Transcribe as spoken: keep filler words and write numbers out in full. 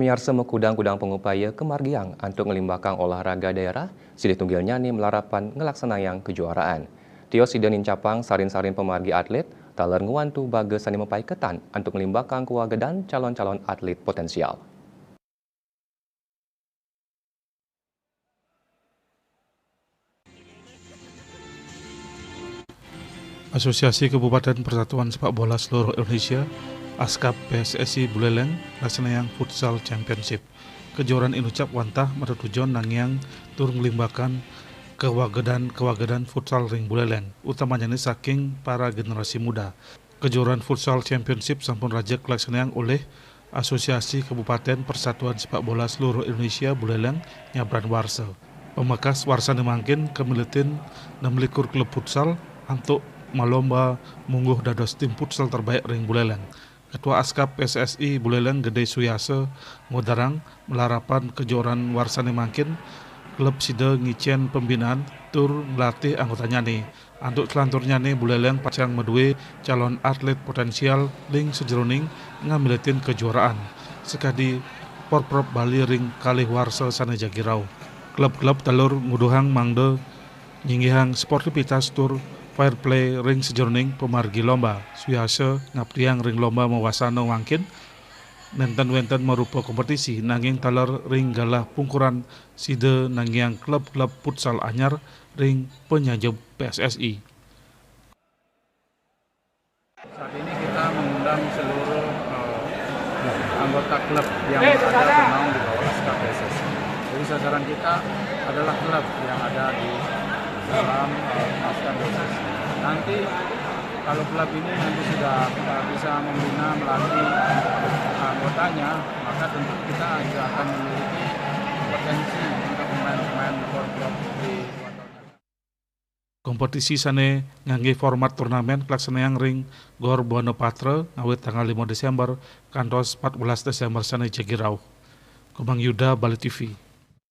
Miarsa, makudang-kudang pangupaya kamargiang antuk nglimbakang olahraga daerah, silih tunggilnyane malarapan nglaksanayang kejuaraan. Tios sida nincapang sarin-sarin pamargi atlet, taler ngwantu baga sane mapaiketan antuk nglimbakang kawagedan calon-calon atlet potensial. Asosiasi Kabupaten Persatuan Sepak Bola Seluruh Indonesia, ASKAB P S S I Buleleng, laksanayang Futsal Championship. Kejuaraan inucap wantah matujuan nangiang tur nglimbakang kawagedan-kawagedan futsal ring Buleleng, utamanyane saking para generasi muda. Kejuaraan Futsal Championship sampun raja kalaksanayang olih Asosiasi Kabupaten Persatuan Sepak Bola Seluruh Indonesia Buleleng nyabran warsa. Pamekas warsane mangkin kamiletin enam likur klub futsal antuk malomba mungguh dados tim futsal terbaik ring Buleleng. Ketua ASKAB P S S I Buleleng Gede Suyasa ngudarang malarapan kejuaraan warsane mangkin, klub sida ngicen pembinaan tur nglatih anggotanyane. Antuk selanturnyane Buleleng pacang madue calon atlet potensial ring sajeroning ngamiletin kejuaraan. Sakadi porprov Bali ring kalih warsa sane jagi rauh. Klub-klub taler nguduhang mangda nyinggihang sportivitas tur fair play ring sajeroning pamargi lomba. Suyasa ngaptiang ring lomba mawasana mangkin nenten wenten marupa kompetisi, nanging taler ring galah pungkuran sida nangiang klub-klub futsal anyar ring panyajeb P S S I. Saat ini kita mengundang seluruh, eh, anggota klub yang ada bernaung di bawah ASKAB P S S I. Jadi sasaran kita adalah klub yang ada di dalam, eh, ASKAB P S S I. Nanti kalau klub ini nanti sudah, eh, bisa membina, melatih anggotanya, maka tentu kita juga akan memiliki potensi untuk pemain-pemain klub-klub di luar tahun. Kompetisi sane ngangge format turnamen kalaksanayang ring Gor Buana Patra ngawit tanggal lima Desember kantos empat belas Desember sane jagi rauh. Komang Yuda, Bali T V.